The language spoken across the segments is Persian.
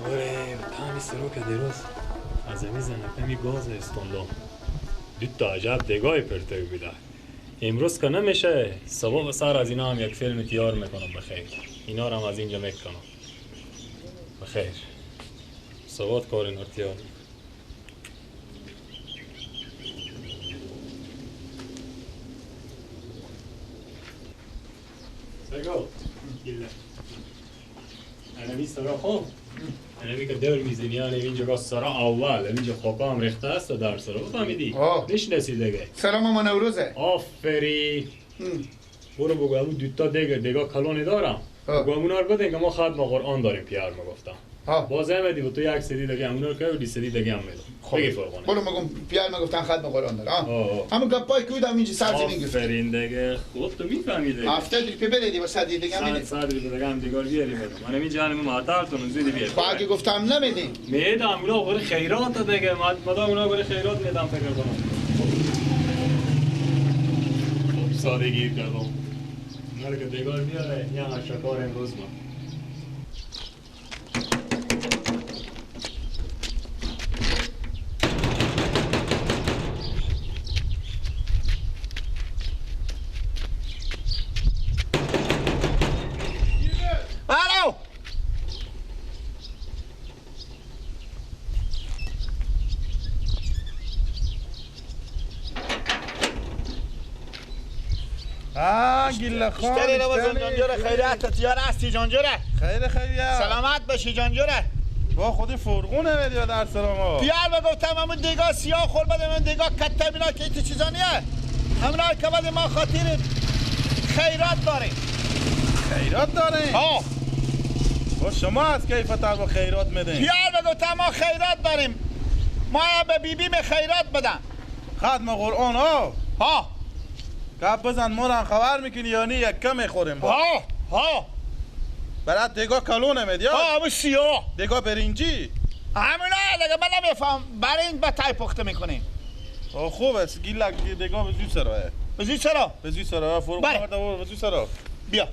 آره تامی سرو که دیروز از امی زنکمی گاز استوندم دو تا عجب دگای پرتو بیده. امروز که نمیشه صبح سر از اینا هم یک فیلم تیار میکنم. بخیر اینا رو هم از اینجا میکنم. بخیر صبح کار اینا رو تیار میکنم. سگو انمی سرا خوب انمی که دور میزنی یعنی اینجا گاز سرا اول اینجا خوابا هم ریخته است و در سرا بفهمیدی نشناسی دیگه. سلام ماما نوروزه. آفرین. برو بگو همون دوتا دیگه دیگه کلونی دارم بگو همونا رو بدین که ما ختم قرآن داریم پیار ما گفتم. باز احمدی با تو یک سری دیگه همونا رو که و دی سری دیگه هم میدم. بگی فرقانه برو مگم پیار ما گفتن ختم قرآن دارم. همون گپای که بودم اینجا سر زمین گفت. آفرین دیگه خود تو میفهمی دیگه. هفته دیگه بریدی و صد دیگه هم میدی. صد دیگه هم دیگه بیاری بدم. من اینجا همون معطلتون زودی بیاری. خب اگه گفتم نمیدی. میدم اونا برای خیرات دیگه. مادام اونا برای خیرات میدم فکر کنم. خب سادگی کردم. اونا که دیگه بیاره یا شکار امروز ما. گیله خان اشتری رو جانجوره خیریت تیار هستی جانجوره. خیر خیریت سلامت باشی جانجوره. با خودی فرغونه بدی در سلام پیار بگفتم همون دیگا سیاه خور بده من دیگا کته بینا که ایت چیزا نیه همونا که بده ما خاطر خیرات داریم. خیرات داریم؟ ها. با شما از کیف با خیرات میدین؟ پیار بگفتم ما خیرات داریم ما به بیبی به خیرات بدم ختم قرآن ها. ها گپ بزن ما را خبر میکنی یا نه یک کم میخوریم. ها ها برات دیگا کلونه میدی. ها همون سیاه دیگا برنجی همونا دیگه من نمیفهم برنج به تای پخته میکنیم. خوب است گیلک دیگا به زود سرا به زود سرا به زود سرا فرق برده به زود سرا بیا.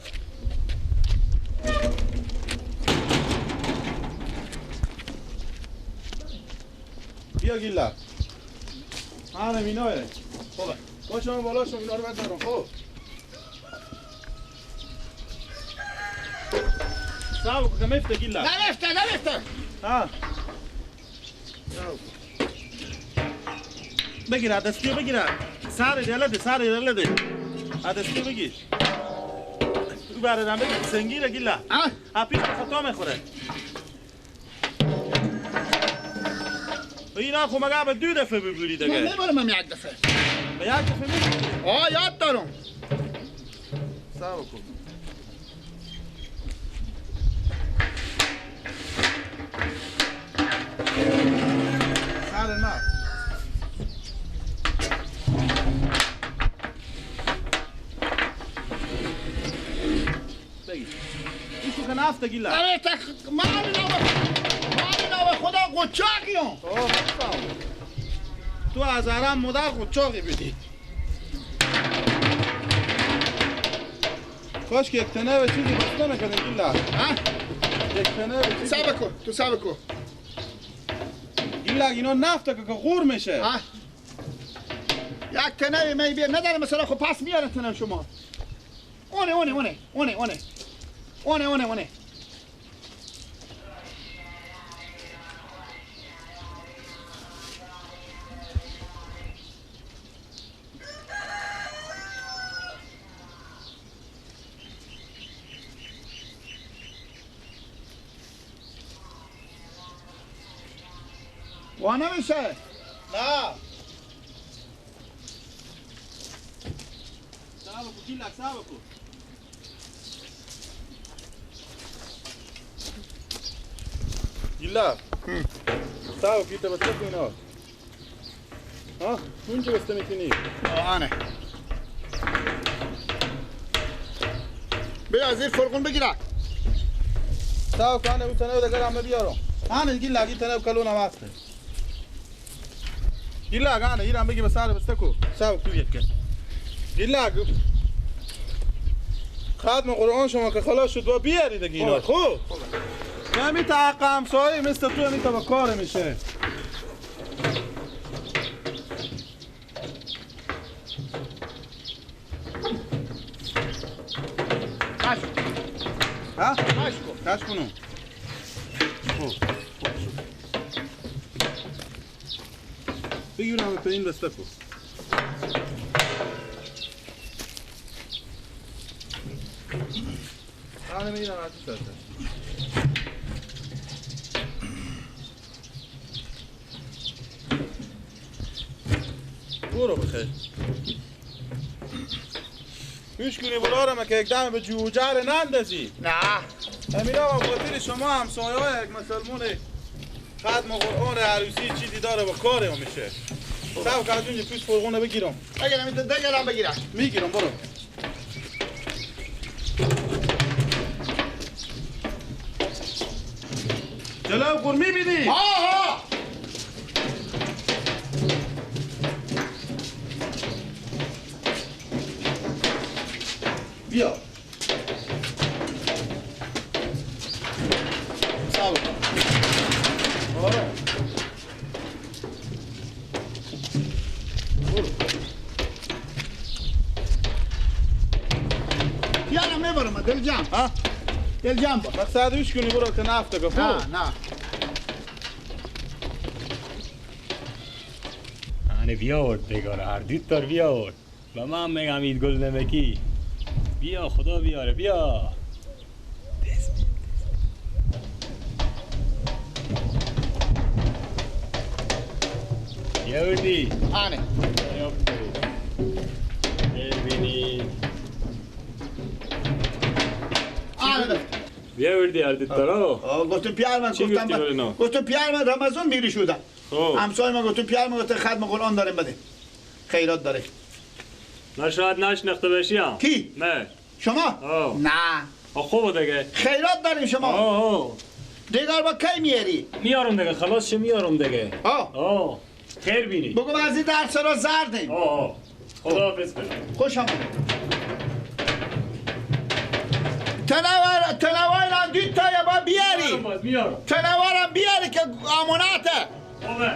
بیا گیلک همه ایناه خوبه باشم بالا شو اینا رو بذارم. خب صاحب که میفته گیلا نمیفته نمیفته. ها بگیر دستیو بگیر سر دلده سر دلده دستیو بگیر تو برادرم بگیر سنگیره گیلا ها پیش خطا میخوره اینا خب مگه به دو دفعه ببری دیگه. من میبرم یک دفعه. به یک دفعه میبری؟ آه یاد دارم. صبر کن. سر نه. بگیر. ایشو که نفته گیلا. نه من اینا به خدا قچاقیم. تو از حرم مادر قچاقی بدی. کاش که یک تنه به چیزی بسته نکنیم گیلا. ها؟ یک تنه به چیزی. صبر کن تو صبر کن. گیلا اینا نفته که غور میشه. ها؟ یک تنه می بیا نداره مثلا خب پس میاره تنه شما. اونه اونه اونه اونه اونه اونه اونه اونه. وا نمیشه. نه صبر کن گیلک صبر کن. گیلک صبر کن تا بسته کن اینا. ها اونجا بسته میکنی. آنه بیا از زیر فرقون بگیرک. صبر کن اون تنه دیگه هم بیارم. آنه گیلک این تنه کلون هم هست. گیلک آنه ایران بگی به سر بسته کو. صبر کن یک گیلک ختم قرآن شما که خلاص شد با بیاری دیگه اینا. خوب همی تا حق همسایه مثل تو همی تا با کار میشه. کش ها؟ کش کن. کش کنم. خوب بگیرم به این بسته کن. آره میگیرم از تو سرتش. برو بخیر. گوش کنی برارم که یک دم به جوجر نندازی. نه امیرا با خاطر شما همسایه های یک مسلمان ختم قرآن عروسی چیزی داره با کار میشه. سب که از اونجا پیش فرغونه بگیرم. اگرم این دگرم بگیرم. میگیرم برو. جلو قور میبینی؟ ها ها بیا. صبر کن. آره. برو. یارم میبرم دل جمع. ها؟ دل جمع باش. مقصد ویش کنی برو که نفته که نه نه. آنه بیاورد دیگه هر دیت دار بیاورد. و من میگم اید گل نمکی. بیا خدا بیاره بیا. بیاوردی؟ آنه. ببینی. آنه. بیاوردی هر دیت دارو؟ گفتم پیار من گفتم گفتم پیار من رمضان میری شده. همسایه من گفتم پیار من گفت ختم قرآن داریم بده. خیرات داره. نه شاید نشناخته بشی هم. کی؟ نه. شما؟ نه. خوبه دیگه. خیرات داریم شما. آه. دیگر با کی میاری؟ میارم دیگه خلاص چه میارم دیگه. آه. خیر بینی. بگو از این درس را زردیم. آه. خداحافظ بله. خوش آمد. تنوارم دید تا یه با بیاری. میارم. تنوارم بیاری که امانته. خوبه.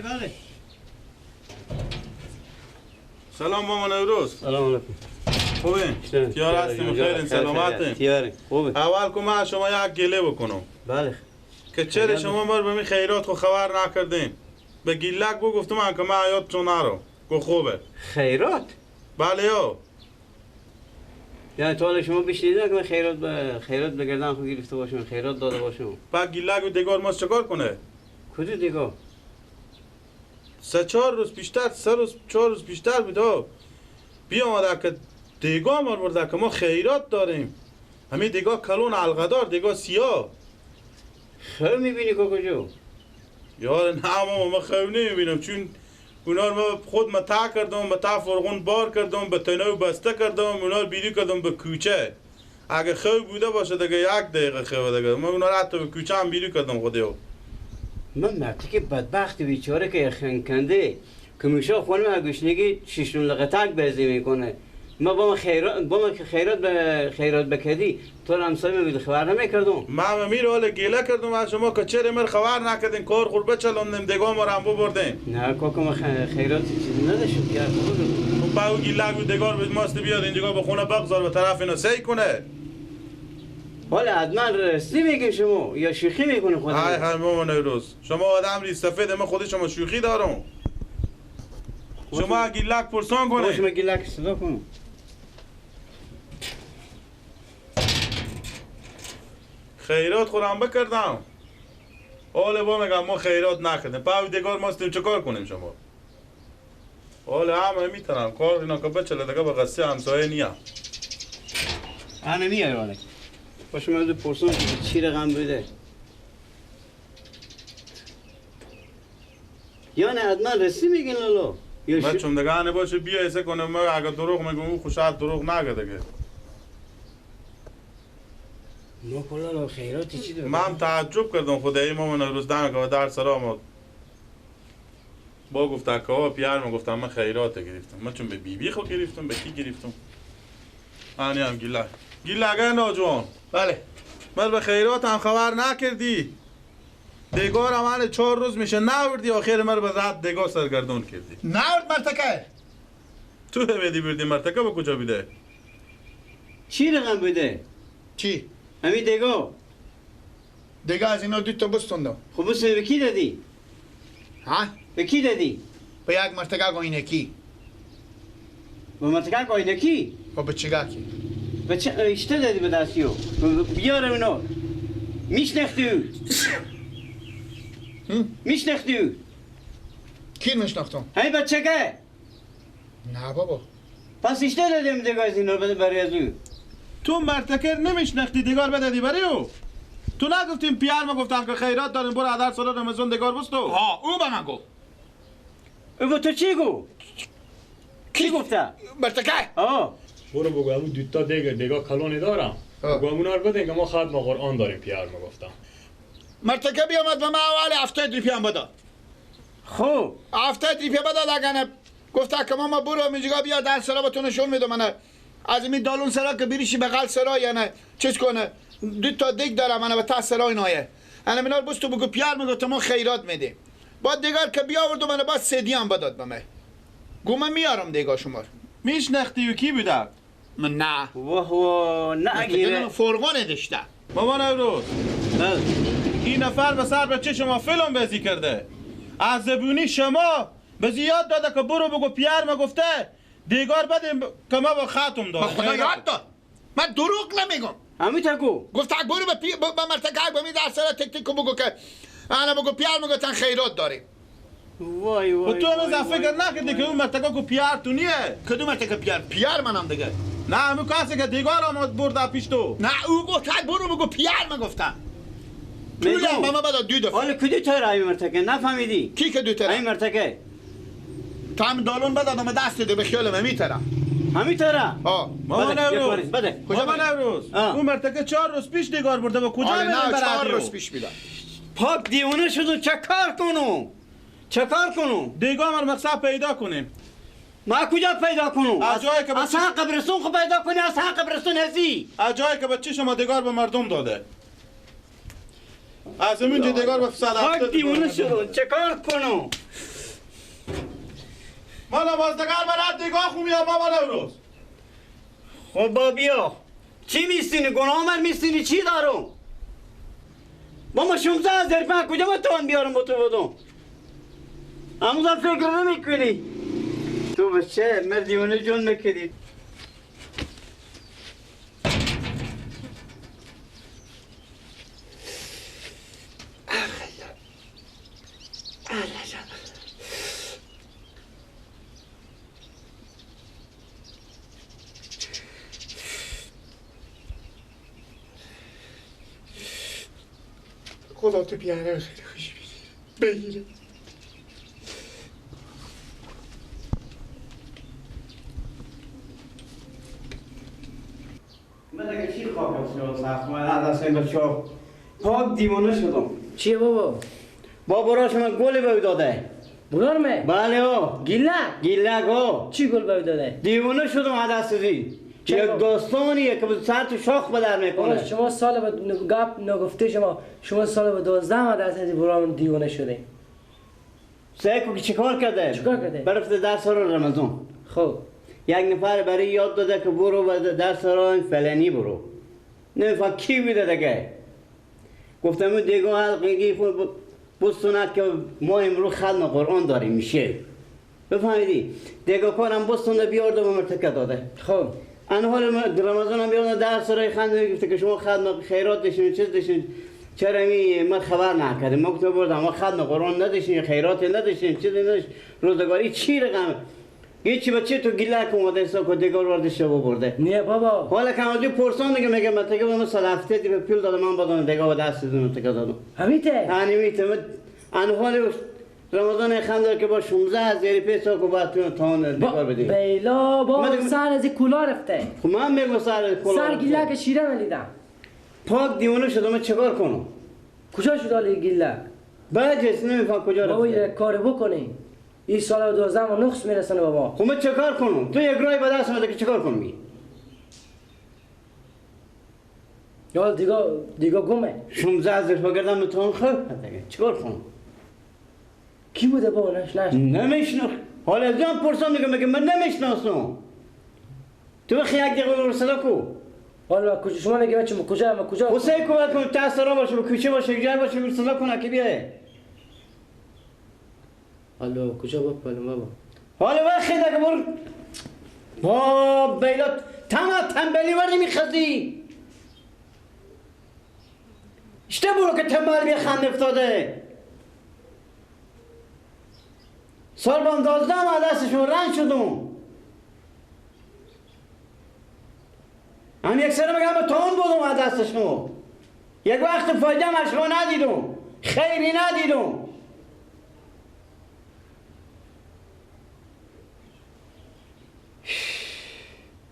بله. سلام ماما نوروز. سلام علیکم. خوبه؟ تیار هستیم خیرین سلامتیم. تیاریم خوبه. اول که من شما یک گله بکنم. بله. که چرا شما مار به می خیرات خو خبر نکردین؟ به گیلک بگو گفتم من که من یادتون نرو. گو خوبه. خیرات؟ بله یا. یعنی تا حالا شما بشنیدین که من خیرات به گردن خو گرفته باشم، خیرات داده باشم. بعد گیلک و دگار ماست چیکار کنه؟ کجا دگار؟ 3-4 روز پیشتر، 3-4 روز پیشتر بود ها. بیامده که دیگا مار برده که ما خیرات داریم. همین دیگا کلون علقدار، دیگا سیاه. خیر میبینی کجا؟ یار نه ماما من خیر نمیبینم چون اونا رو من خود متع کردم، متع فرغون بار کردم، به تنو بسته کردم، اونا رو بیری کردم به کوچه. اگه خیر بوده باشه دیگه یک دقیقه خیر دیگه. من اونا رو حتی به کوچه هم بیری کردم خودیو. من مرتی که بدبخت بیچاره که خنکنده که میشه خانم گشنگی شیشون لغتک بازی میکنه. ما با خیرات بکدی تو همسایه می خبر نمیکردم. من میر حال گله کردم از شما که چرا مر خبر نکردین کار خور بچلاندیم دگاه ما رو هم ببردیم. نه کاکا ما خیرات چیزی نداشتیم که خب با او گله و دگار به ماست بیاد اینجا به خونه بگذار به طرف اینا سعی کنه. حالا حتما راستی میگه شما یا شوخی میکنه خودت؟ های های مامان نوروز شما آدم ریز سفید من خود شما شوخی دارم. شما گیلک پرسان کنه. شما گیلک صدا کنم. خیرات خودم بکردم. حالا با میگم ما خیرات نکردیم. پاو دیگار ماستیم چه کار کنیم شما؟ حالا همه میتونم کار اینا که بچله دیگه به قصه همسایه نیا. انا میای والا. باشه من پرسون چی رقم بوده؟ یا نه حتما رسی میگین لالو؟ من چون دیگه نباشه بیا ایسه کنه من اگه دروغ میگم او خوشحال دروغ نگه دیگه. ما کلا خیراتی چی دارم؟ من هم تعجب کردم خدایی ما من روز دم که در سرا ما با گفت که پیار من گفتم من خیرات گرفتم. من چون به بیبی خود گرفتم به کی گرفتم؟ آنی هم گیلا گیلا اگه ناجوان. بله من به خیرات هم خبر نکردی. دیگار من 4 روز میشه نوردی آخر من به رد دیگار سرگردون کردی. نورد مرتکه تو همیدی بردی مرتکه به کجا بیده؟ چی رقم بوده؟ چی؟ همین دیگا دیگه از اینا 2 تا بستوندم. خب بستونی به کی دادی؟ ها؟ به کی دادی؟ به یک مرتکه گاینکی. به مرتکه گاینکی؟ و به چگه کی؟ به چه اشته دادی به دستیو؟ بیاره اونا میشنختی او؟ میشنختی او؟ کی میشناختم؟ همین بچه که؟ نه بابا. پس اشته دادیم دیگه از اینا برای از او. تو مرتکر نمیشناختی دیگار بدادی برای او؟ تو نگفتیم پیار ما گفتم که خیرات داریم برو در سال رمضان دیگار بستو. ها او به من گفت. او به تو چی گفت؟ کی گفته؟ مرتکه. آه برو بگو همون 2 تا دیگه کلونی دارم. بگو همونا رو بدین که ما ختم قرآن داریم. پیار ما گفتم. مرتکه بیامد به من اول 70 روپیه هم بداد. خب 70 روپیه بداد اگه گفته که ماما برو میجگا بیا در سرا به تو نشون میدم. من از این دالون سرا که بریشی بغل سرا یعنی چیز کنه 2 تا دیگ دارم من به ته سرای نایه. انا منال بس تو بگو پیار میگه ما خیرات میده. بعد دیگر که بیاورد من بعد سیدی هم بداد به من. گو من میارم دیگه شما. میشناختی و کی بوده؟ من نه. واه نه اگه فرقان داشته. مامان امروز این نفر به سر بچه شما فیلم بازی کرده. از زبونی شما به زیاد داده که برو بگو پیار ما گفته دیگار بدیم که ما با ختم دادم. خدا یاد داد. من دروغ نمیگم. همین تا گو گفت برو به پی به مرتکه به می در سر تک تک بگو که انا بگو پیار میگه تن خیرات داریم. وای وای. و تو هنوز فکر نکردی که اون مرتکه کو پیار تو نیه؟ کدوم مرتکه پیار؟ پیار منم دیگه. نه همون کسی که دیگار آمد برده پیش تو. نه او گفت برو بگو پیار من گفتم. پولم به من بداد 2 دفعه. حالا کدی تر این مرتکه نفهمیدی؟ کی که دو تر؟ این مرتکه تا هم دالون بدادم دست ده به خیال من میترم. همین تره؟ آه مامان امروز بده. مامان امروز اون مرتکه 4 روز پیش دیگار برده با کجا آره میرم نه برای 4 روز پیش میدم. پاک دیوانه شدم چه کار کنم؟ چه کار کنم؟ دیگار من مقصد پیدا کنیم. ما کجا پیدا کنم؟ از جایی که اصلا قبرستون خو پیدا کنی اصلا قبرستون هستی. از جایی که بچه شما دیگار به مردم داده. از همینجا دیگار به 170 پاک دیوانه شدم چه کار کنم؟ ما نمازدگر برات دیگاه خو میام مامان امروز. خب با بیا چی میستینی؟ گناه من میستینی چی دارم؟ با ما 16,000 روپیه کجا من توان بیارم با تو بدم؟ هموزم فکر نمیکنی تو بچه من دیوانه جون میکردی. خدا تو پیاره خیلی خوشی بگیره. من دیگه چی خواهم شد سخت من از این بچه پاک دیوانه شدم. چیه بابا؟ بابا راش من گل به داده. برارمه؟ بله او. گیلک؟ گیلک او. چی گل به داده؟ دیوانه شدم از دست دی. یک داستانیه که سر تو شاخ بدر میکنه. شما سال به گپ نگفته شما سال به 12 ما دست از برام دیوانه شده. سعی که چیکار کرده؟ چیکار کرده؟ برفت درس رو رمضان. خب یک نفر برای یاد داده که برو به درس رو فلانی برو. نمیفهم کی بوده دیگه. گفتم اون دیگه حلقگی خود بستونک که ما امروز ختم قرآن داریم میشه. بفهمیدی؟ دیگه کارم بستونه بیارده و مرتکه داده. خب ان حال رمضان هم بیارده درس رای خنده گفته که شما ختم خیرات داشتین چیز داشتین چرا می من خبر نکردم. ما گفتم بردم ما ختم قرآن نداشتیم خیرات نداشتیم چیزی نداشتیم روزگاری چی رقم هیچی بچه تو گیلک اومده حساب کن دیگه وارد شو برده. نه بابا حالا که از پرسان دیگه میگه من دیگه من 170 دیگه پول دادم من بادم دیگه با دست دادم دیگه دادم. همیته همیته ان حال رمضان خندار که با 16 هزار پیسا که باید تو تان دیگار بدی. بیلا با سر از کولا رفته. خب من میگم سر کولا. سر گیله که شیره ملیدم. پاک دیوانه شدم، من چیکار کنم؟ کجا شد حالی گیله؟ بعد جس نمیفهم کجا رفته. بابا یه کار بکنی. این سال 12 ما نقص میرسنه بابا. خب من چیکار کنم؟ تو یک رای به دست اومده که چیکار کنم؟ یا دیگه گمه. 16 هزار بگردم میتونم خوب دیگه چیکار کنم؟ کی بوده بابا؟ نش نمیشناخت. حالا از جان پرسم میگم میگه من نمیشناسم. تو بخی یک دقیقه رو صدا کو. حالا کجا شما میگی بچه کجا ما کجا؟ حسین کو باید کنم تاثیر باشه به کوچه باشه یک جای باشه رو صدا کنه که بیای. حالا کجا بابا؟ بابا حالا وقتی دیگه برو با بیلا تمام تنبلی وردی میخزی. اشته برو که تنبل بیا خند افتاده. سال بام 12 ماه دستشون رنج شدم. هم یک سر میگم تون بودم از دستشون. یک وقت فایده هم از شما ندیدم، خیری ندیدم.